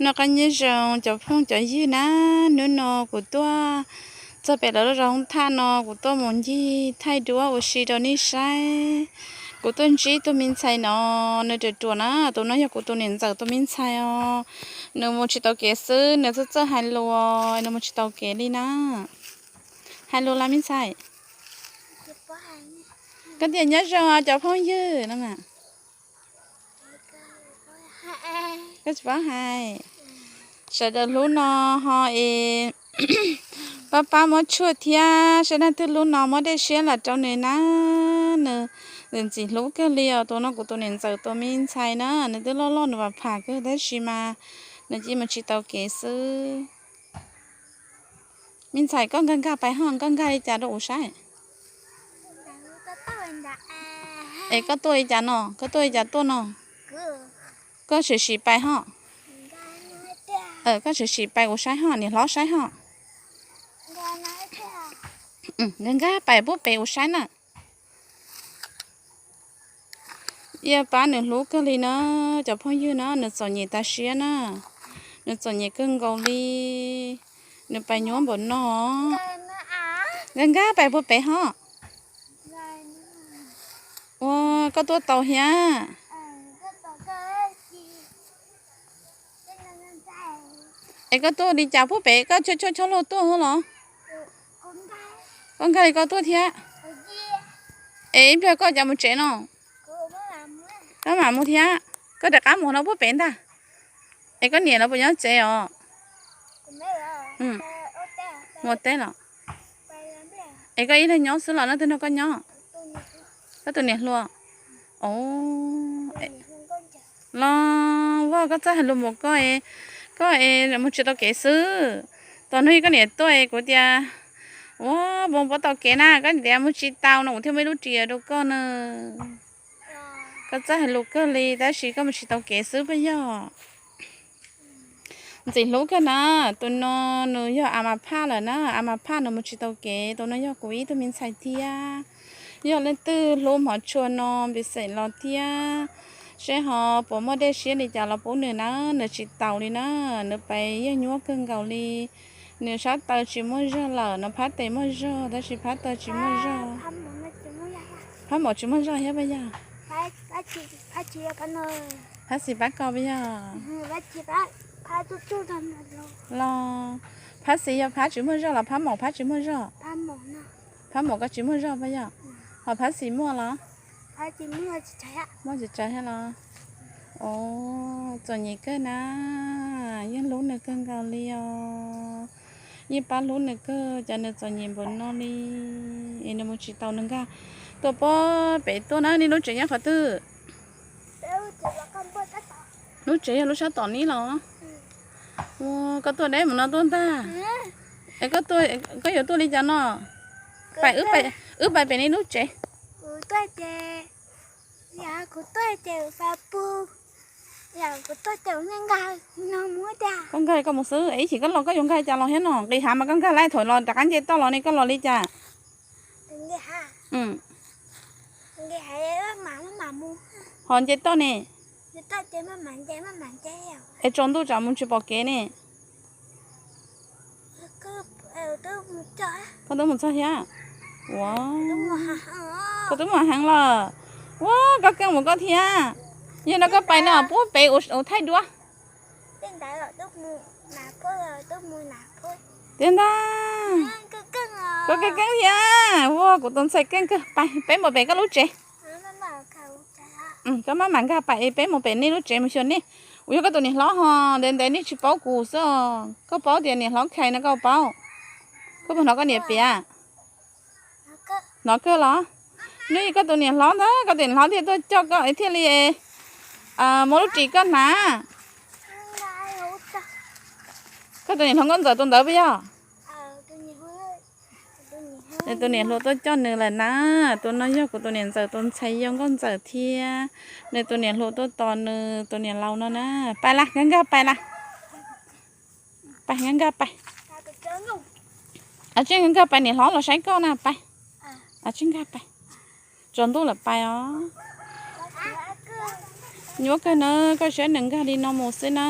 Noj qab nyob zoo cov phooj cov ywg na, hnub no kuv tuaj txog pem lawv lub zos Hoob Thaj no, kuv tuaj mus ncig thaij duab ua si rau nej saib. Kuv tuaj ntsib tus me ntxhais no, nws ruam ruam na, tus no yog kuv tus niam ntxawm tus me ntxhais os. Nws mus tsis tau kev xwb, nws txawj txawj hais lus, nws mus tsis tau kev li na. Hais lus los me ntxhais. Koj tias nyob zoo cov phooj ywg no mas. Koj tsis paub hais. Sawv daws hlub no ho es pab pab muab tshuaj thiab, saib leej twg hlub no muab dej siab los rau nws na. Nws ntxim hlub kawg li os, tus no kuv tus niam ntxawm tus me ntxhais na, nws twb loj loj nws vam pham kawg tab sis mas nws cia mus tsis tau kev xwb. Me ntxhais, koj nkag nkag pais ho, nkag nkag li cas rau kuv saib? Es koj tuaj li cas no? Koj tuaj li cas tuaj no? Koj sim sim pais ho. Koj sim sim pais kuv saib ho, niam hlob saib ho. Nkag nkag pais pub pem kuv saib na. Ib pab nws hlub kawg li na, cov phooj ywg na, nws txom nyem tas siab na. Nws txom nyem kawg nkaus li. Nws pais nyuaj npaum no. Nkag nkag pais pub pem ho. Ua, koj tuaj tau thiab. Es koj tuaj li cas pub pem, koj chob chob chob luag tuaj los? Koj nkag li koj tuaj thiab. Es ib pliag koj cas mus tsev no? Koj mam mus thiab. Koj rov qab mus no pub pem ntag. Es koj niam lawv puas nyob tsev os? Mus teb los? Es koj ib leeg nyob xwb los leej twg nrog koj nyob? Koj tus niam hluas. Los vaj, koj txawj hais lus npaum koj, koj es mus tsis tau kev xwb. Tos hnub ib koj niam tuaj es kuv tias, ua, puas mus tau kev na, koj tias mus tsis tau no kuv thiaj muaj ib lub ris rau koj na. Koj txawj hais lus kawg li tab sis koj mus tsis tau kev xwb puas yog? Ntxim hlub kawg na, tus no nws yog a mas phaj lawm na, a mas phaj nws mus tsis tau kev, tus no yog kuv ib tug me ntxhais thiab. Yog leej twg hlub hmov tshua no npis xeem los thiab, seb ho puas muaj dej siab li cas los pub nws na, nws tsis taus li na, nws pais yeej nyuaj kawg nkaus li. Nws sab taw tsis muaj zog lawm, nws phab tes muaj zog tab sis phab taw tsis muaj zog. Phab maum tsis muaj zog thiab puas yog? Phab xis pab ko puas yog? Los, phab xis yog phab tsis muaj zog los phab maum phab tsis muaj zog? Phab maum ko tsis muaj zog puas yog? Ho phab xis muaj los? Muaj tsis tsawg thiab los? Txom nyem kawg na, yeej hlub nws kawg nkaus li os. Yeej pab hlub nws kawg, cas nws txom nyem npaum no li. Es nws mus tsis tau, nws nkag tuaj pem tuaj na. Nej lub tsev nyob qhov twg? Lub tsev yog lub sab tom ni los? Ua, koj tuaj deb mus no tuaj ntag. Es koj yuav tuaj li cas no? Pais, wb pais pem nej lub tsev. Koj nkag koj mus xwb, ib chim koj los koj yuav nkag cas los thiab no? Nqis hav mas koj nkag lawm, thaum los rov qab nce toj los ne koj los li cas? Ho nce toj ne. Es tsaus ntuj tsam mus tsis pom kev ne. Koj twb mus txog thiab? Ua, koj twb mus heev lawm. Ua, koj keej mus koj thiab. Yog no koj pais no pub pem ua thaij duab. Tiag ntag. Koj keej keej thiab. Ua, kuv tus ntxhais keej kawg. Pais, peb mus pem koj lub tsev. Koj maj mam nkag pais, peb mus pem nej lub tsev mus xyuas nej. Kuv yog koj tus niam hlob ho, ntev ntev nej tsis paub kuv xwb os. Koj paub tias niam hlob Khais no koj paub? Koj puas hnov koj niam piav? Hnov kawg los? Hnub ib koj tus niam hlob ntag, koj tus niam hlob thiaj tuaj coj koj thiaj li muab lub ris koj hnav. Koj tus niam hluas Nkauj Ntxawm tus ntawd puas yog? Nws tus niam hluas tuaj coj nws lawm na. Tus no yog kuv tus niam ntxawm tus ntxhais yau Nkauj Ntxawm thiab. Nws tus niam hluas tuaj tos nws tus niam laus no na. Pais las, nkag nkag pais las. Pais, nkag nkag pais. Tsis nkag nkag pais, niam hlob los saib koj na, pais. Tsis nkag pais. Tsaus ntuj lawm pais os. Nyuaj kawg na, koj saib nws nkag li no mus xwb na.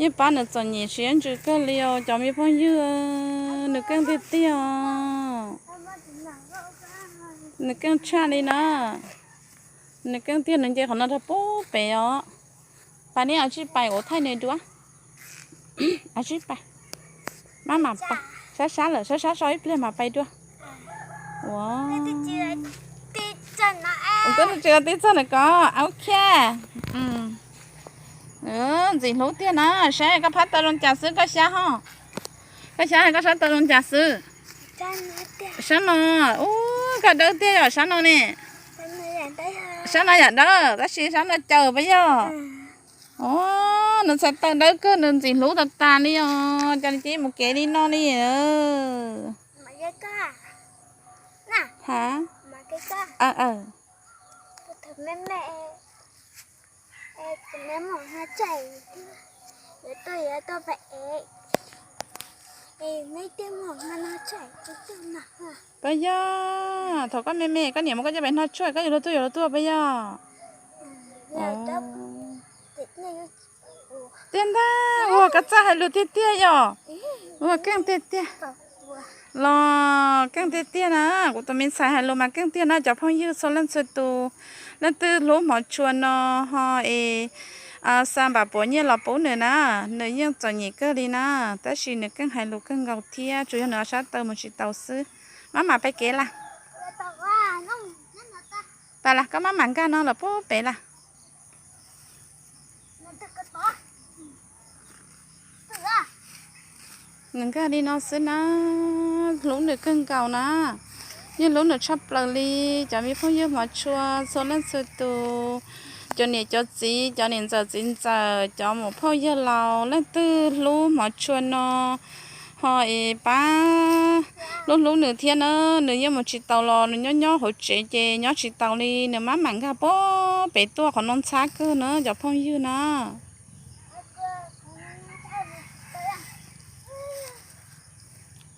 Yeej pab nws txom nyem siab ntsws kawg li os cov me phooj ywg, nws keej tiag tiag os. Nws keej tshaj li na. Nws keej tiag, nws nce qhov no rau pub pem os. Pais neb os, tsij pais ua thaij nws dua. Tsij pais. Maj mam pais, sab sab lawm, sab sab so ib pliag mam pais dua. Ua, tsis txog nws ko, ok. Ntxim hlub tiag na, saib koj phab taw zoo cas xwb, koj xyab ho. Koj xyab, koj sab taw zoo cas xwb. Sab no, ub, koj dawb tiag yom sab no ne. Sab no yam dawb tab sis sab no caws pab yog. Ub, nws txhais taw dawb kawg, nws ntxim hlub tas tas li os, cas nws cia li mus kev li no li. Ha, pab yog, thaum koj me me koj niam muab koj coj pem noj tshuaj, koj yuav luag tuaj yuav luag tuaj pab yog. Tiag ntag, ua koj txawj hais lus tiag tiag yom. Ua keej tiag tiag. Los keej tiag tiag na, kuv tus me ntxhais hais lus mas keej tiag na cov phooj ywg txhua leej txhua tus. Leej twg hlub hmov tshua no ho es xa npam puav nyiaj los pub nws na, nws yeej txom nyem kawg li na, tab sis nws keej hais lus kawg nkaus thiab, tsuas yog nws sab taw mus tsis tau xwb. Maj mam pais kev las. Pais las, koj maj mam nkag no los pub pem las. Nws nkag li no xwb na, hlub nws kawg nkaus na. Yeej hlub nws tshaj plaws li, cov me phooj ywg hmov tshua txhua leej txhua tus, cov niam cov txiv, cov niam ntxawm txiv ntxawm, cov muam phauj yawg laus, leej twg hlub hmov tshua no ho es pab hlub hlub nws thiab na. Nws yeej mus tsis taus los nws nyob nyob hauv tsev ces nyob tsis taus li, nws maj mam nkag pem tuaj, qhov no ntxhab kawg na cov phooj ywg na.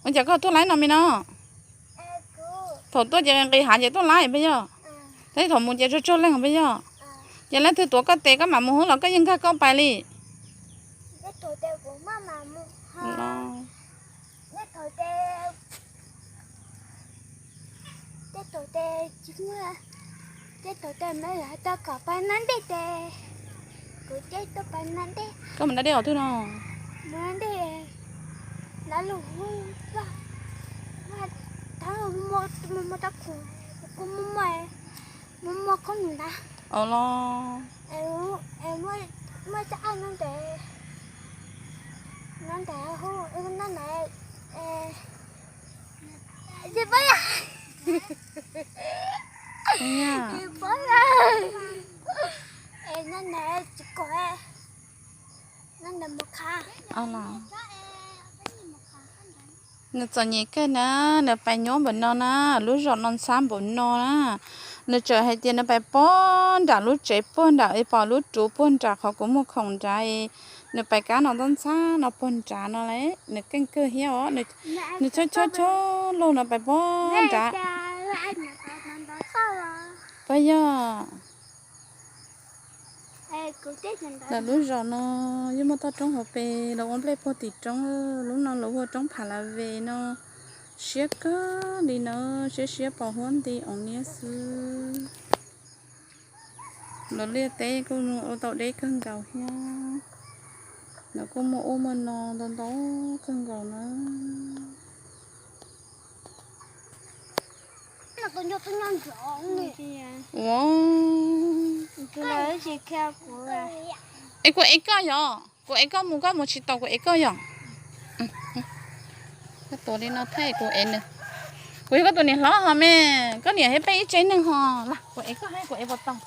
Ua cas koj tuaj laib no me no? Thaum tuaj ces nqis hav ces tuaj laib peb yog, tab sis thaum mus ces tsaug tsaug leeg peb yog. Ces leej twg tuav koj tes koj mam mus hub los koj yeej nkag koj pais li? Koj mus da dej qhov twg no? Au los. Nws txom nyem kawg na, nws pais nyuaj npaum no na, lub zos no ntxhab npaum no na. Nws txawm hais tias nws pais puag nram lub tsev puag nram es pom lub ruv puag nram qhov kuv muag khoom nrad, nws pais kab no ntxhab ntxhab no puag nrad no las. Nws keej kawg thiab os, nws chob chob chob lug no pais puag nrad. Puas yog? Lawv lub zos no yeej muaj toj roob hauv pes, lawv ua nplej puag tim roob, lub no lawv hu ua roob Pha La Ve no. Siab kawg li na, siab siab pos huab nti oo niab xwb. Lawv liaj teb kuj ua tau deb kawg nkaus thiab. Lawv kuj muaj ub muaj no ntau ntau kawg nkaus na. Ua, es kuv ev koj yog, kuv ev koj mus koj mus tsis tau kuv ev koj yog. Koj tuav li no thiab kuv ev nws. Kuv yog koj tus niam hlob hos me, koj niam thiab peb ib tsev neeg hos las, kuv ev koj thiab kuv ev puas tau?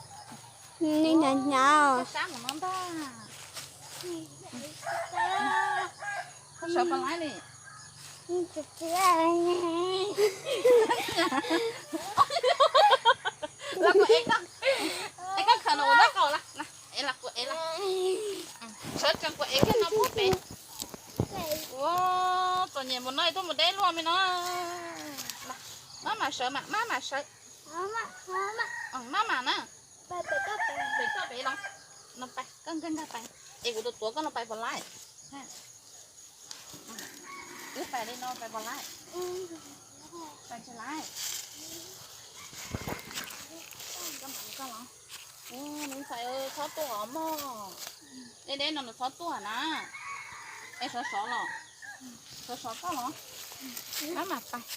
Sab mus no ntag. Koj sawv pos laib li. Los kuv ev koj, ev koj khaws los ua dab qau las, ev las kuv ev las. Sawv tsees kuv ev koj no pub pem. Ua, txom nyem mus no tuaj mus deb luaj me no. Maj mam sawv mas, maj mam sawv. Maj mam na. Pem toj pem los, no pais, koj nkag nkag pais, es kuv tus tuav koj no pais puas laib? Wb pais li no pais puas laib? Pais tsis laib. Koj mam li koj los. Ua, me ntxhais, txhob tuaj os mog. Deb deb no nws txhob tuaj na. Es sov sov los, sov sov koj los. Mab mam pais.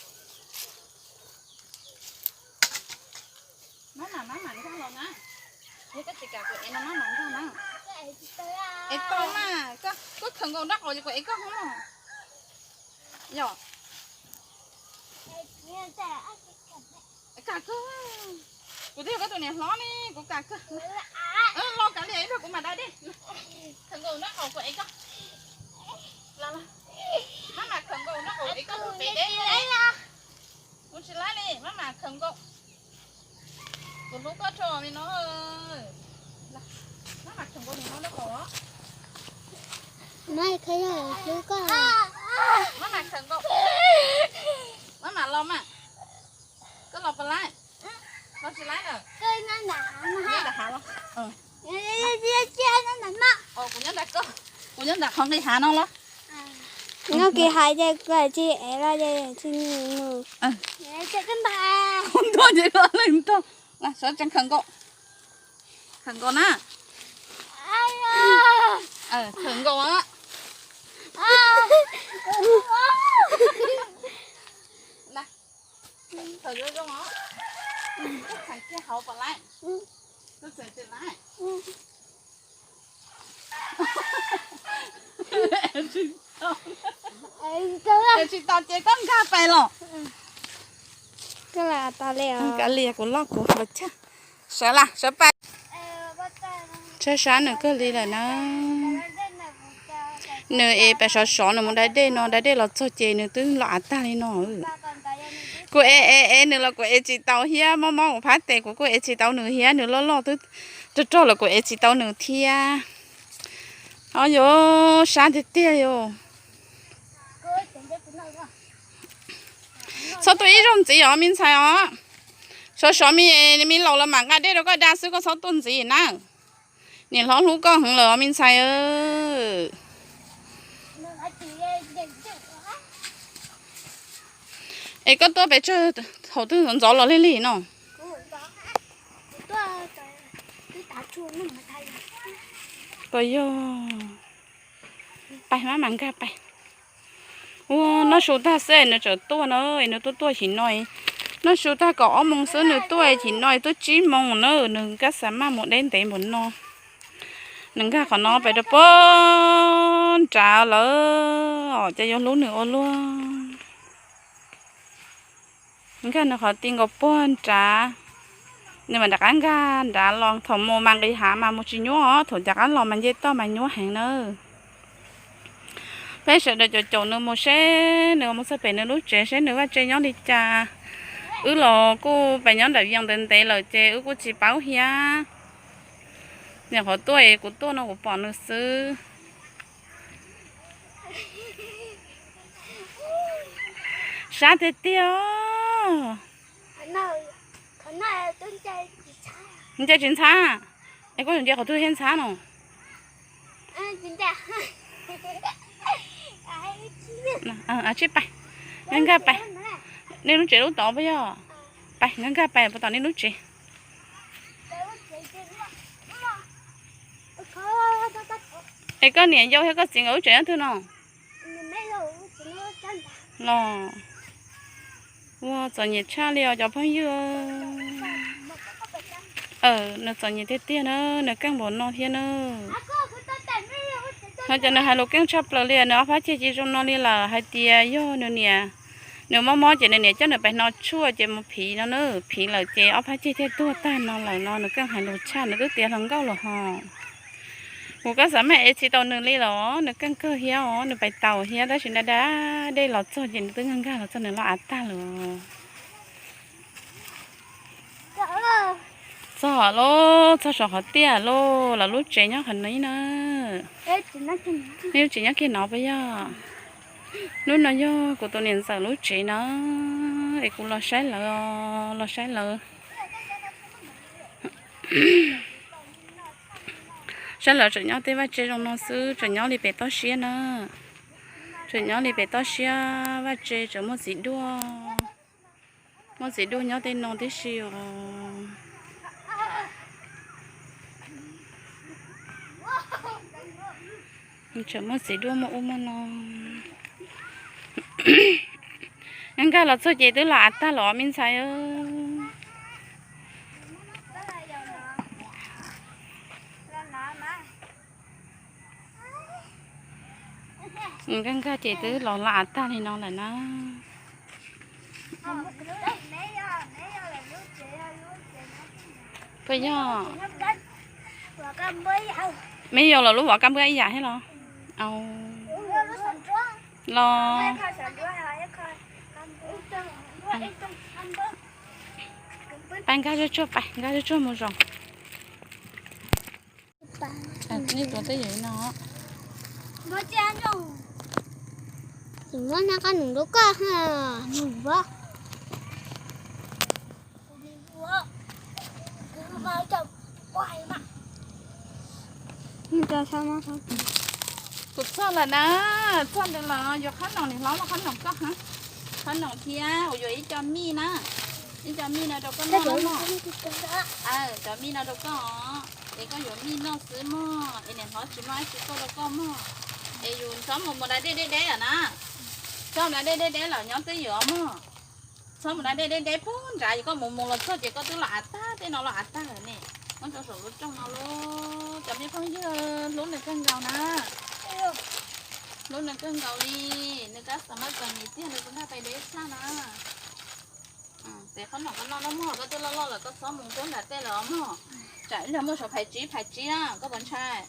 Mab mam, mab mam nkag los na. Yog koj tsis kam kuv ev no mab mam nkag na. Es tau mas, koj khaws nkaus nraub qaum ces kuv ev koj hov. Yog kam kawg, kuv twb yog koj tus niam hlob ne, kuv kam kawg. Los kav liam ib pliag kuv mam da dej. Khaws nkaus nraub qaum kuv ev koj. Mab mam khaws nkaus nraub qaum ev koj tus pem deb. Kuv tsis laib li, mab mam khaws nkaus. Kuv hlub koj tshaj li no. Mab mam khaws nkaus, hlub koj. Mab mam khaws nkaus. Mab mam los mas. Koj los puas laib? Los tsis laib lawm. Nyob nram hav los. Kuv nyob nram koj, kuv nyob nram qhov nqis hav no los. Nyob kiag hav ces kuv tsis ev los ces tsis mus. Ntuag ces koj leej nrog. Sawv tsees khaws nkaus. Khaws nkaus na. Khaws nkaus. Khaws zoo zoo os. Khaws kiag hauv puas laib? Khaws tsis laib. Tsis tau ces koj nkag pais los. Kav liam, kuv loj kuv los chaj. Sawv las sawv pais. Tshaib sab nws kawg li lawm na. Nws es pais sov sov nws mus da dej no, da dej los txog ces nws twb los av tag li no. Kuv ev ev ev nws los kuv ev tsis tau thiab, mob mob kuv phab tes kuv kuj ev tsis tau nws thiab, nws loj loj twb rog rog los kuv ev tsis tau nws thiab. Au yos, sab tiag tiag yos. Txhob tuaj ib zaug ntxiv os me ntxhais os. Sov sov me, me laus los mam nqa dej rau koj da xwb, koj txhob tuaj ntxiv na. Niam hlob hlub koj heev lawm os me ntxhais. Es koj tuaj pes tsawg, thaum twg ntxov los lig lig no? Puas yog? Pais mab mam nkag pais. Ua, noj su tag xwb nws tseem tuaj na, nws tuaj tuaj chim no. Noj su tag kaum ob moos xwb nws tuaj, chim no twb tsib moos na, nws nkaj xav maj mus deb ntev npaum no. Nws nkag qhov no pem rau puag nrad lawm, ces yuav hlub nws ua luaj. Nkag nws qhov ti nkaus puag nrad, nws mam rov qab nkag nrad los. Thaum mus mas nqis hav mas mus tsis nyuaj os, thaum rov qab los mas nce toj mas nyuaj heev na. Peb sawv daws caum caum nws mus seb nws mus txog pem nws lub tsev seb nws vaj tsev nyob li cas. Wb los kuj pem nyob nram Vias ntev ntev lawm ces wb kuj tsis paub thiab. Niam qhuav tuaj es kuv tuaj no kuv pom nws xwb. Sab tiag tiag. Nce tsis ntxhab. Es koj yuav nce qhov twg thiaj ntxhab no? Tsij pais, nkag pais. Nej lub tsev lub tod puas yog? Pais nkag pais puas tom nej lub tsev. Es koj niam yau thiab koj txiv nkawd lub tsev nyob twg no? Los, ua txom nyem tshaj li os cov phooj ywg. Nws txom nyem tiag tiag na, nws keej npaum no thiab na. No ces nws hais lus keej tshaj plaws li, nws ob phab ceg ci zoo no li lawm hais tias yog nws niam, nws mob mob ces nws niam coj nws pais hno tshuaj ces mus phiv no na, phiv lawm ces ob phab ceg thiaj tuag tag no lawm no, nws keej hais lus tshaj, nws twb tiav hluas nkauj lawm hos. Kuv koj xav mas ev tsis tau nws li los, nws keej kawg thiab os, nws pais taus thiab tab sis nra da dej los txog ces nws twb nkag nkag los txog nws loj av tag lawm. Txog lauj, txog saum qhov tiaj lauj, lawv lub tsev nyob qhov no na. Nej lub tsev nyob kiag no puas yog? Lub no yog kuv tus niam ntxawm lub tsev na, es kuv los saib lawv, los saib lawv. Sab lawv tseem nyob tej vaj tse zoo no xwb, tseem nyob li pem toj siab na. Tseem nyob li pem toj siab vaj tse tseem muaj txiv duaj. Muaj txiv duaj nyob tej no tib si os. Tseem muaj txiv duaj muaj ub muaj no. Nkag los txog ces twb los av tag los me ntxhais. Nkag nkag ces twb los los av tag li no lawm na. Puas yog? Me yog los lub vov kab npab ib yam thiab los? Los, pab nkag tsuag tsuag, pab nkag tsuag tsuag mus zaum. Nej tuav twb yog li no. Muab nab qab num rau koj, num pab. Kuv txog lawm na, txog ntawd los yuav qhob noom, niam hlob muab qhob noom koj, qhob noom thiab uas yuav ib co mij na, ib co mij no rau koj noj mog. Cov mij no rau koj, es koj yuav mij noj xwb mog, es niam hlob tsis muaj dab tsi tuaj rau koj mog. Es yus txhob mus mus da dej deb deb lawm na, txhob mus da dej deb deb lawm nyob twj ywm mog. Txhob mus da dej deb deb puag nrad, koj mus mus los txog ces koj twb los av tag, tej no los av tag lawm ne. Nyob rau saum lub rooj no lauj, cov me phooj ywg, hlub nws kawg nkaus na. Hlub nws kawg nkaus li, nws kab xav mas txom nyem tiag, nws tus nkag pais deb tshaj na. Ces qhob noom koj noj mog, koj twb loj loj lawm koj txhob mus tuaj nram tej lawm mog. Tsam ib zaug muaj saum phais tsib phais tsib na, koj puas ntshai?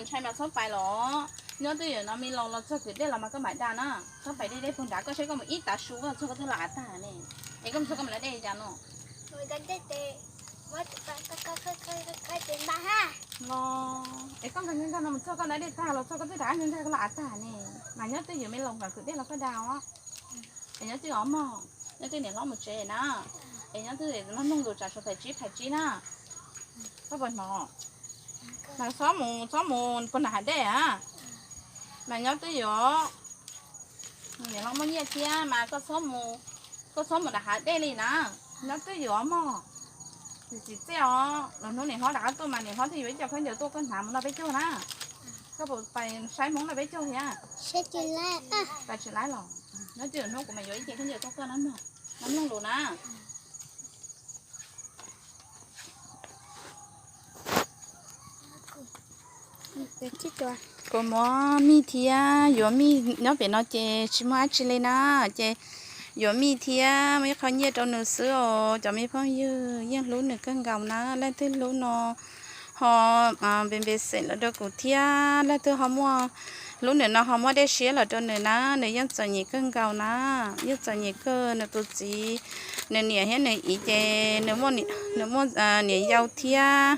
Ntshai mas txhob pais los. Nyob twj ywm no, me laus los txog kwv dej los mas koj mam da na. Txhob pais deb deb puag nrad, koj saib koj mus ib tav su koj txog koj twb los av tag ne. Es koj mus txog koj mam da dej li cas no? Es koj nkag nkag no mus txog koj da dej tag los txog koj twb rov qab nkag nkag los av tag ne. Mas nyob twj ywm me laus nkag kwv dej los koj da os. Es nyob twj ywm os mog, nyob twj ywm niam hlob mus tsev na. Es nyob twj ywm mloog lus tsam saum phais tsib phais tsib na. Koj puas hnov? Mas txhob mus, txhob mus puag nram hav dej a. Mas nyob twj ywm os. Niam hlob muaj nyiaj thiab mas koj txhob mus, koj txhob mus nram hav dej li na. Nyob twj ywm os mog. Txiv txiv txiaj os, lwm hnub niam hlob rov qab tuaj mas niam hlob thiaj yuav ib co khaub ncaws tuaj koj hnav mus noj peb caug na. Koj puas pais saib Hmoob noj peb caug thiab? Pais tsis laib los? Nyob twj ywm hnub kuv mam yuav ib ce khaub ncaws tuaj koj na mog. Nyob mloog lus na. Kuv muab mij thiab yuav mij nyob pem no ces tsis muaj dab tsi li na, ces yuav mij thiab muaj ib qho nyiaj rau nws xwb os. Cov me phooj ywg, yeej hlub nws kawg nkaus na, leej twg hlub no ho npe npe xeem los rau kuv thiab, leej twg ho muaj hlub nws no ho muab dej siab los rau nws na, nws yeej txom nyem kawg nkaus na, yeej txom nyem kawg. Nws tus txiv, nws niam thiab nws txiv ces nws muaj niam yau thiab,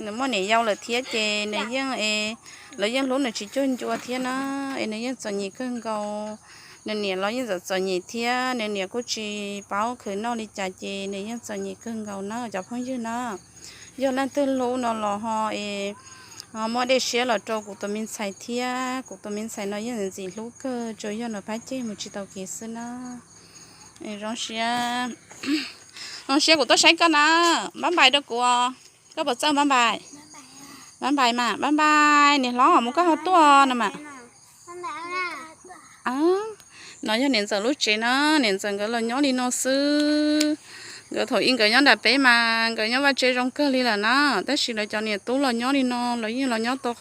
nws muaj niam yau lawm thiab ces nws yeej, lawv yeej hlub nws tsis cuag ncua thiab na, es nws yeej txom nyem kawg nkaus. Nws niam los yeej txom txom nyem thiab, nws niam kuj tsis paub khwv noj li cas ces nws yeej txom nyem kawg nkaus na cov phooj ywg na. Yog leej twg hlub no los ho es muab dej siab los rau kuv tus me ntxhais thiab, kuv tus me ntxhais no yeej ntxim hlub kawg, tsuas yog nws phab ceg mus tsis tau kev xwb na. Zoo siab, zoo siab kuv tuaj saib koj na, npab npais rau kuv os. Koj puas txawj npab npais? Npab npais mas, npab npais, niam hlob mus koj ho tuaj no mas. No yog niam ntxawm lub tsev na, niam ntxawm nkawd los nyob li no xwb. Nkawd thaum ub nkawd nyob nram peb mas nkawd nyob vaj tse zoo kawg li lawm na, tab sis lawv cov niam tub los nyob li no, lawv yeej los nyob tau